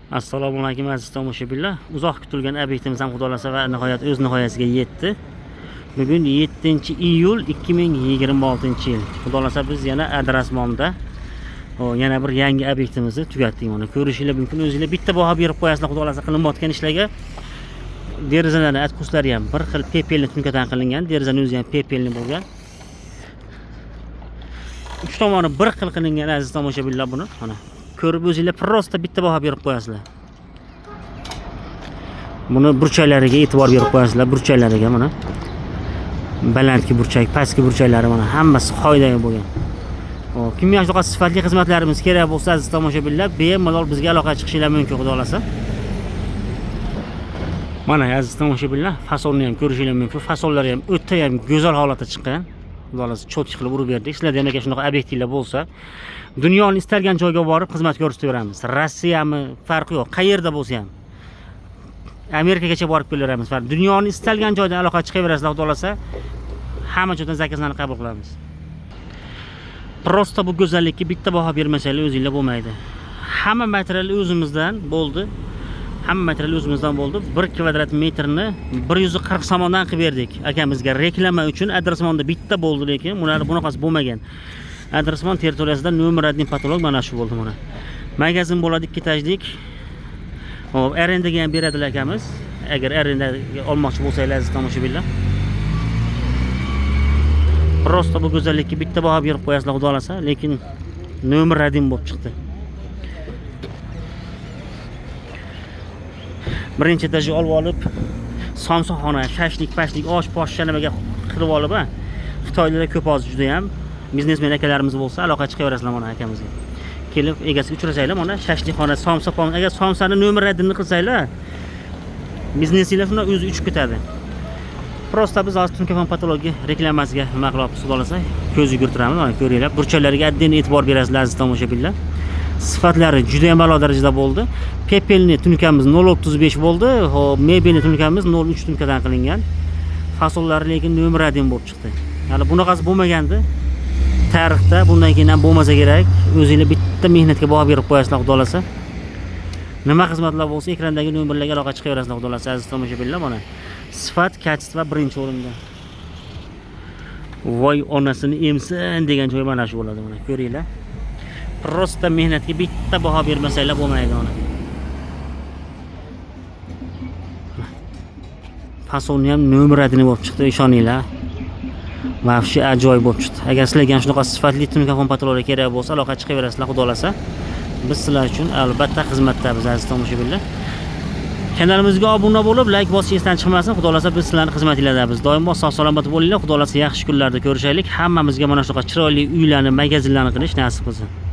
Assalomu alaykum aziz tomoshabinlar. Uzoq kutilgan obyektimiz ham xudo xohlasa va nihoyat o'z nihoyasiga yetdi. Bugun 7-iyul 2026-yil. Xudo xohlasa biz yana Adrasmonda yana bir yangi obyektimizni tugatdik. Mana ko'rishinglar mumkin. O'zinglar bitta baho berib qo'yasizlar xudo xohlasa qilinayotgan ishlarga. Derazalarni atkuslari ham bir xil пепельный tunkadan qilingan, derazani o'zi ham пепельный bo'lgan. Uch tomoni bir xil qilingan aziz tomoshabinlar buni. Mana ko'rib o'zinglar просто bitta baho berib qo'yasizlar. Buni burchaklariga e'tibor berib qo'yasizlar, burchaklariga mana. Balandki burchak, pastki burchaklari mana hammasi qoidaga bo'lgan. Hop, kimga shunaqa sifatli xizmatlarimiz kerak bo'lsa, aziz tomoshabinlar, bemalol bizga aloqaga chiqishinglar mumkin, xudo xohlasa. Mana aziz tomoshabinlar, fasonni ham ko'rishinglar mumkin. Fasonlari ham o'ta ham go'zal holatda chiqqan. Xudo xohlasa чётко qilib urib berdik. Sizlarda ham agar shunaqa obyektinglar bo'lsa, dunyoni istalgan joyga borib xizmat ko'rsatib beramiz. Rossiyami, farqi yo'q, qayerda bo'lsa ham. Amerikagacha borib kelaveramiz. Dunyoni istalgan joydan aloqa chiqaverasizlar, xudo xohlasa. Hamma joydan заказ larni qabul qilamiz. Просто bu go'zallikka bitta baho bermasanglar o'zinglar bo'lmaydi. Hamma material o'zimizdan bo'ldi. Hamma material o'zimizdan bo'ldi. 1 kvadrat metrni 140 somondan qilib berdik akamizga reklama uchun. Adrasmonda bitta bo'ldi, lekin bular bunaqasi bo'lmagan. Adrasmon territoriyasida номер 1 потолок mana shu bo'ldi mana. Magazin bo'ladi, ikki etajlik. Hop, arendaga ham beradilar akamiz. Agar arendaga olmoqchi bo'lsanglar aziz tomoshabinlar. Просто bu go'zallikka bitta baho berib qo'yasizlar xudo xohlasa, lekin номер 1 bo'lib chiqdi. Birinchi etajga olib olib somsaxona, shashlik, pashlik, osh, posh nimaga qilib olib, ha. Xitoylarda ko'p hozir juda ham biznesmen akalarimiz bo'lsa, aloqa chiqaverasizlar mana akamizga. Kelib egasiga uchrasanglar, mana shashlikxona, somsa, agar somsani номер 1 ni qilsanglar, biznesinglar shunday o'zi uchib ketadi. Просто biz hozir Tunkafon потолок i reklamasiga nima qilyapmiz, xudo xohlasa, ko'z yugurtiramiz. Mana ko'ringlar, burchaklariga отдельно e'tibor berasizlar aziz tomoshabinlar. Sifatlari juda ham a'lo darajada bo'ldi. Пепельный tunkamiz 0.35 bo'ldi. Xo'p, mebelni tunkamiz 0.3 tunkadan qilingan. Fasonlari lekin номер 1 bo'lib chiqdi. Hali bunaqasi bo'lmagandi. Tarixda bundan keyin ham bo'lmasa kerak. O'zinglar bitta mehnatga baho berib qo'yasizlar, xudo xohlasa. Nima xizmatlar bo'lsa, ekrandagi nomerlarga aloqa chiqaverasizlar, xudo xohlasa, aziz tomoshabinlar, mana. Sifat, качество birinchi o'rinda. Voy onasini emsin degan joy mana shu bo'ladi, mana ko'ringlar. Просто mehnatga bitta baho bermasanglar bo'lmaydi mana. Fasonni ham номер 1 bo'lib chiqdi, ishoninglar. Вообще ajoyib bo'lib chiqdi. Agar sizlarga ham shunaqa sifatli tunkafon потолок lar kerak bo'lsa, aloqa chiqaverasizlar, xudo xohlasa. Biz sizlar uchun albatta xizmatdamiz aziz tomoshabinlar. Kanalimizga obuna bo'lib, like bosish esdan chiqmasin. Xudo xohlasa biz sizlarning xizmatinglardamiz. Doimo sog' salomat bo'linglar. Xudo xohlasa yaxshi kunlarda ko'rishaylik. Hammamizga mana shunaqa chiroyli uylarni, magazinlarni qilish nasib qilsin.